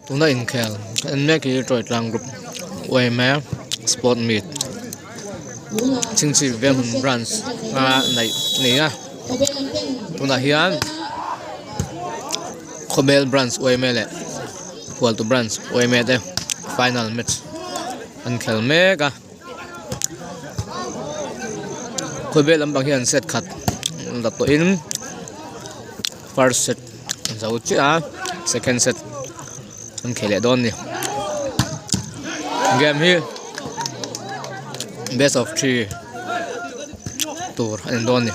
Tuna inkhel en mek hi Tawitlang group yma sport meet Chhingchhip Venghmun branch a neih a ni a tunah hian Khawbel branch yma leh Hualtu branch yma te final match an khel mek a Khawbel lampang hian set khat la tawhin first set. Zo chiah a second set an khel leh dawn a ni game hi best of three tur a ni dawn a ni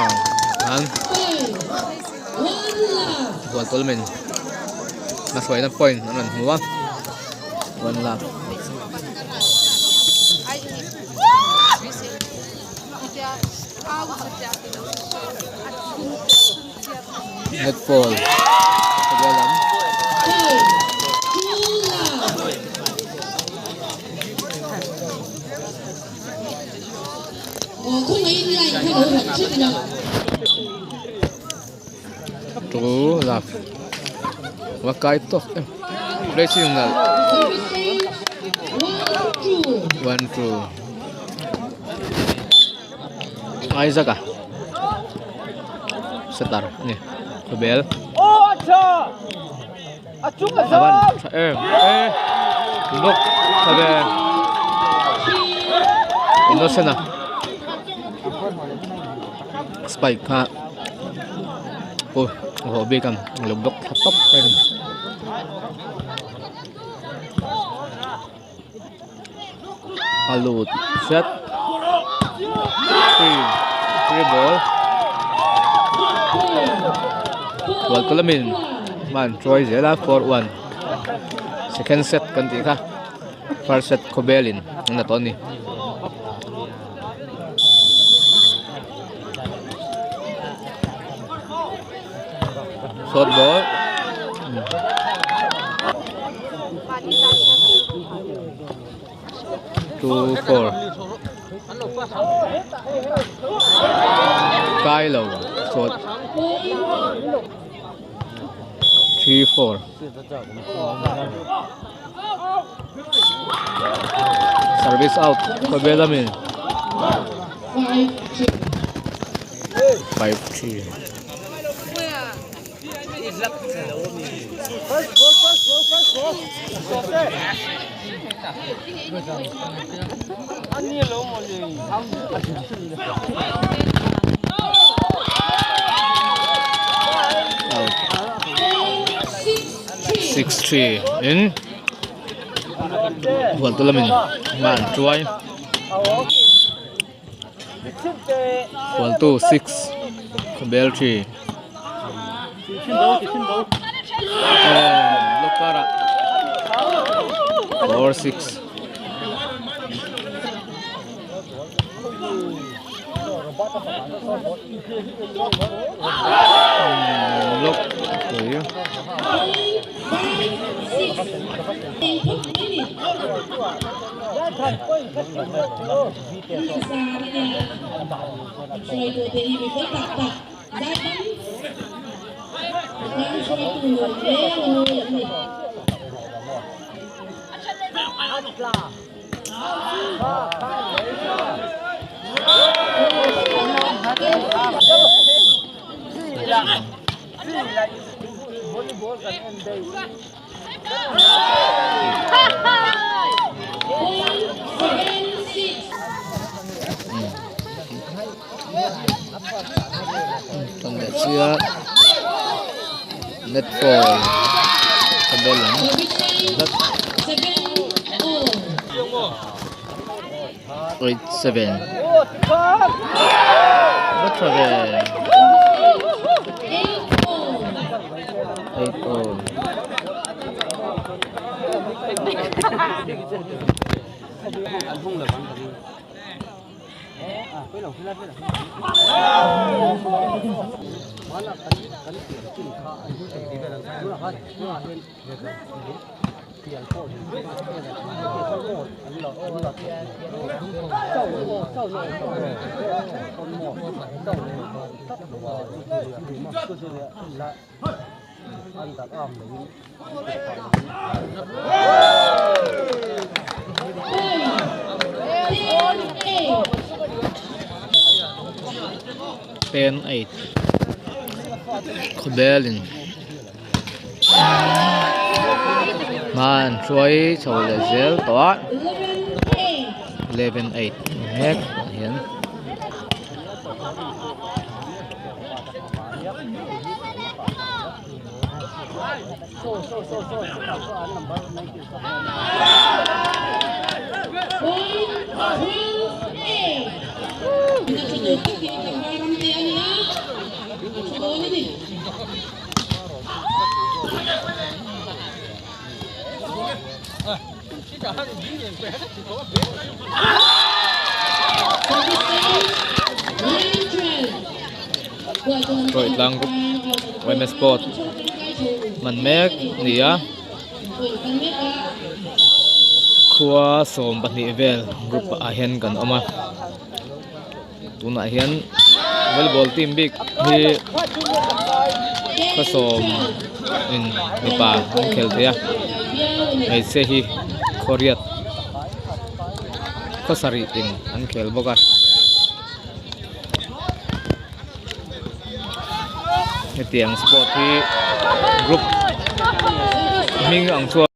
ah an hual tawlmin a hruaina point an rawn hmu a one love. Netball khawvel lam two love va kai tawk em racing nalh one two. Isaac a setter a ni khawbel a ban tha em e bawk khawbel innocent a spike kha aw a haw bik ang a lo block thla tawp mai a ni. A lut hret three three ball hual ta lamin hma an hruai zel a four one second set kan tih kha first set khawvelin an la tawh a ni. Short ball. 2 4 Kai lo short 3 4 Service out khawvel ami 5 3 6 3 in hual tu lamin hma an tuai hual tu 6 khawbel 3 Lokara 4 6 Lok Tan leh chiah net ball a ball ang tlat eight seven va tha ve eight all. Ten eight khawbelin hma an hruai chho leh zel tawh a eleven eight mek ah hian. Tlang group yma sport hman mek a ni a khua 12 vel group ah hian kan awm a tunah hian volleyball team bik hi khaw sawm in mipa an khel thei a hmeichhia hi khaw riat khaw sarih in an khel bawk a. Hetiang sport hi group hming ang chuan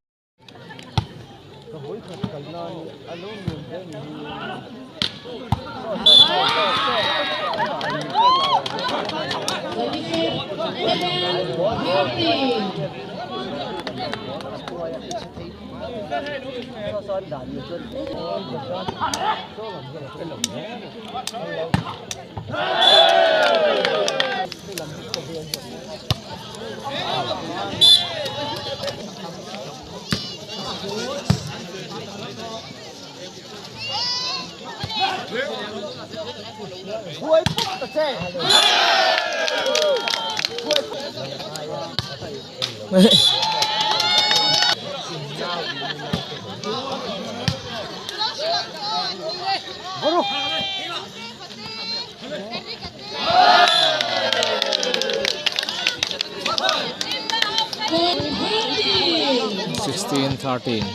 16 13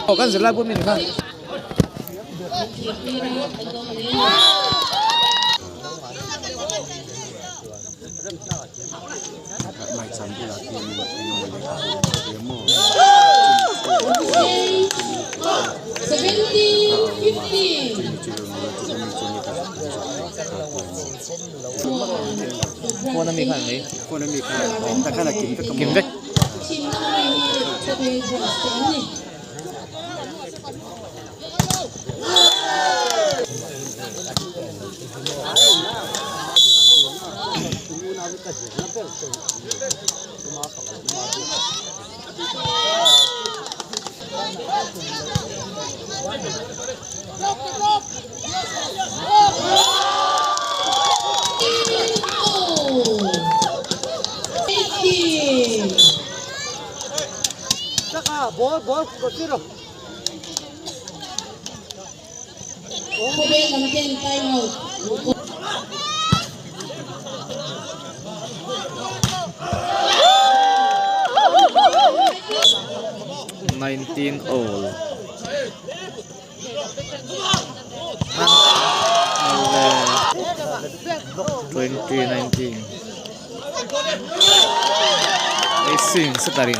aw kan zirlai pawh mi ni kha. Phone ami kha ang ei kim vek. 19 all. 2019. Racing setarin.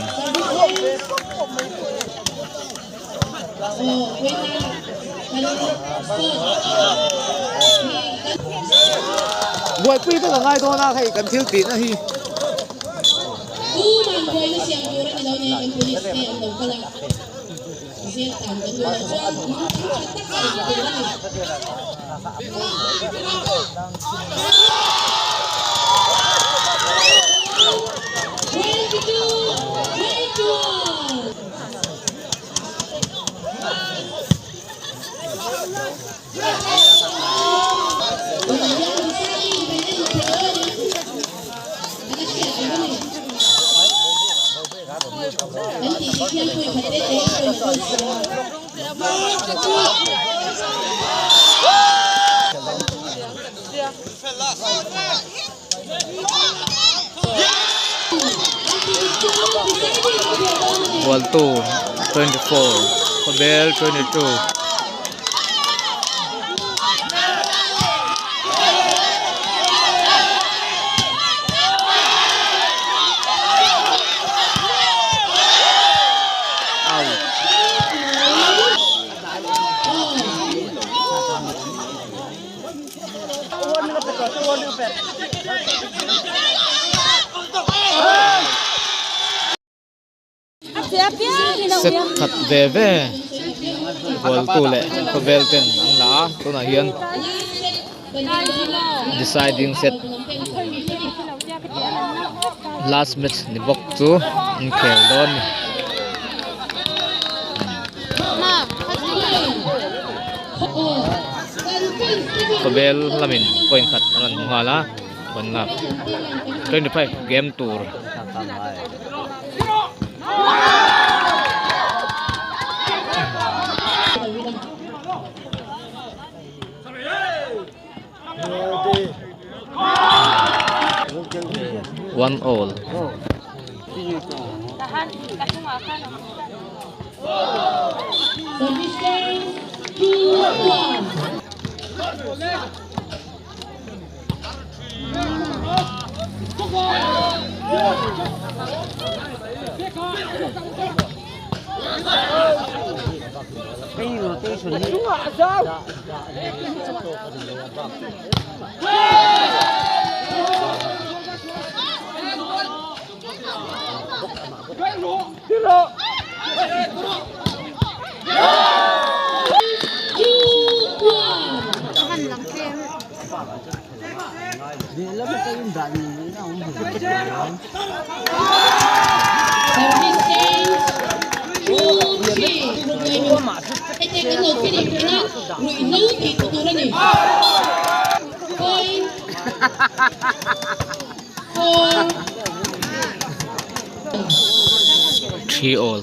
Buaipui vek a ngai dawn a hei kan thil tihna hi. Hualtu 24 Khawbel 22. Set khat ve ve Hualtu leh khawvel ten an la a tunah hian deciding set last match ni bawk chu an khel dawn a ni. Khawvel lamin point khat an rawn hmu nghal a rawn lak 25 game tur. One all. Three all.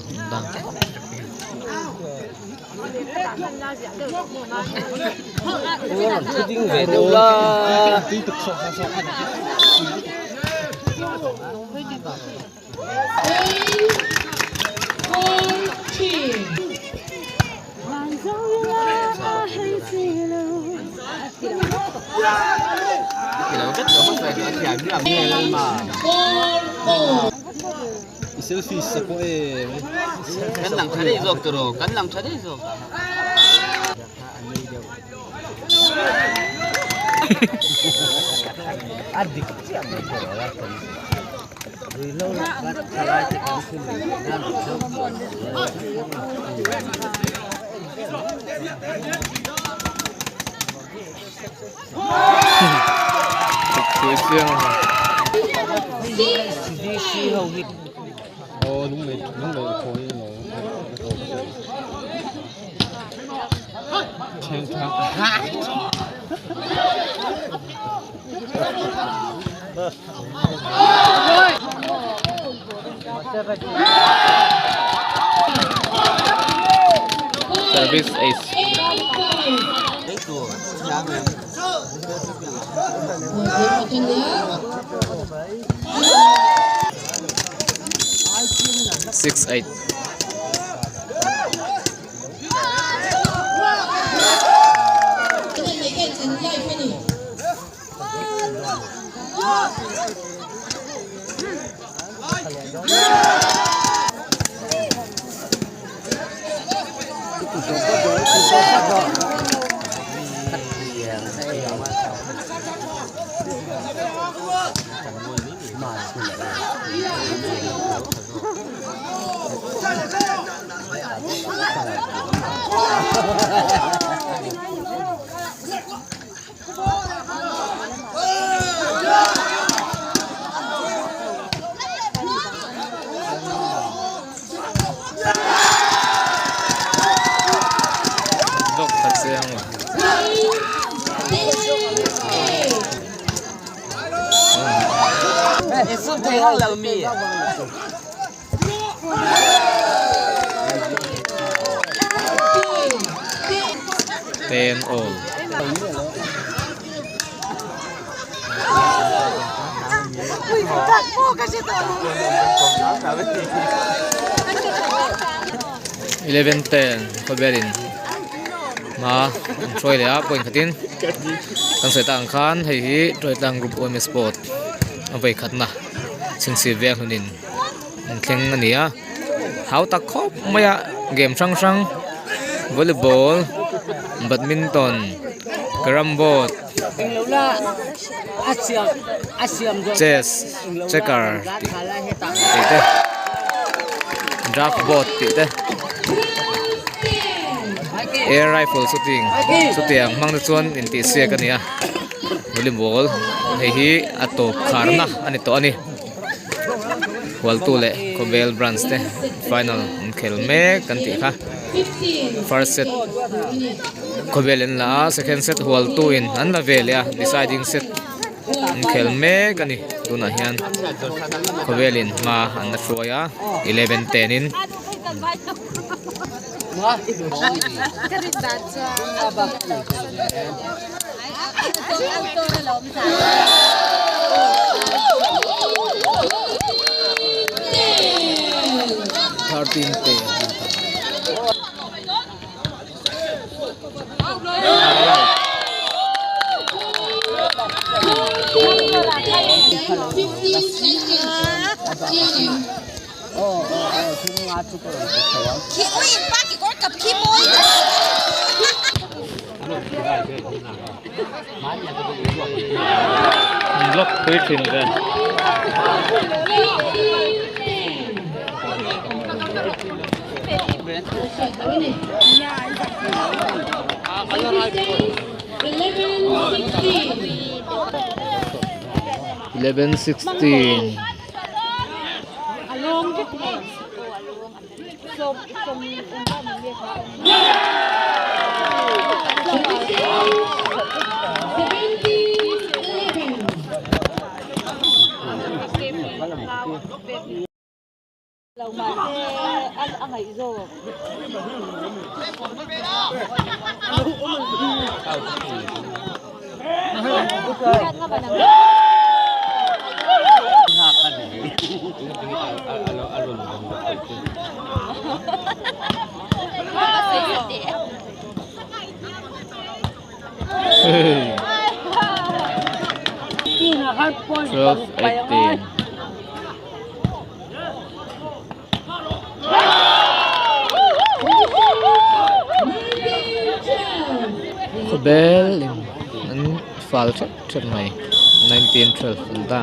Service ace. 6-8. 10 all. 11 10 khawvelin hma an hruai leh a point khatin kan sawi tak ang khan hei hi Tuaitlang Group OMS Sport a vawi khatna chhingchhip veng hnunin an thleng a ni a hau tak khawp mai a game hrang hrang volleyball badminton carrom board chess checker tih te draft board tih te air rifle shooting chutiang hmang te chuan intihsiak a ni a volleyball hei hi a tawp kharna a ni tawh a ni Hualtu leh Khawvel branch te final an khel mek kan tih kha first set Khawvel an la a second set Hualtu in an la ve leh a deciding set an khel mek a ni tunah hian Khawvel in hma an la hruai a 11 10 in. 13 te Block pui thin ve. 11:16. 12 18. Khawbel in an fal thet thet mai 19 12 an ta.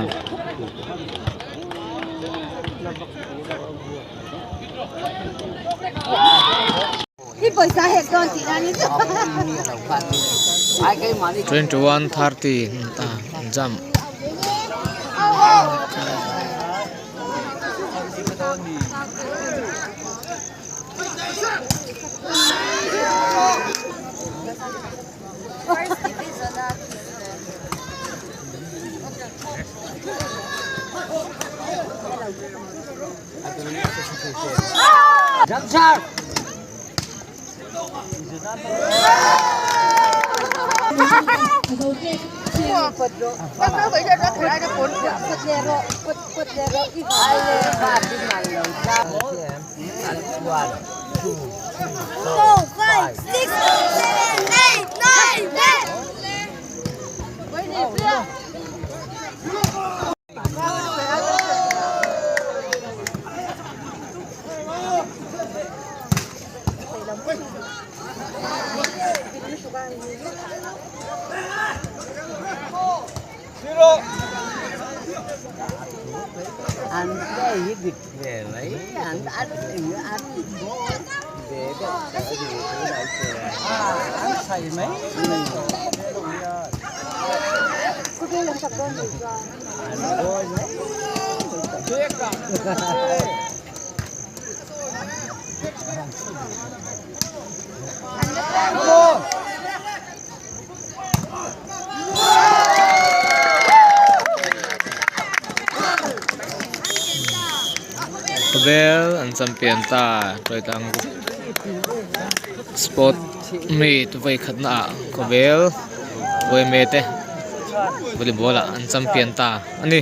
21 30 an ta an jump. Khawvel an champion ta Tuaitang sport meet vawi khatna ah khawvel yma te. Volleyball ah an champion ta a ni.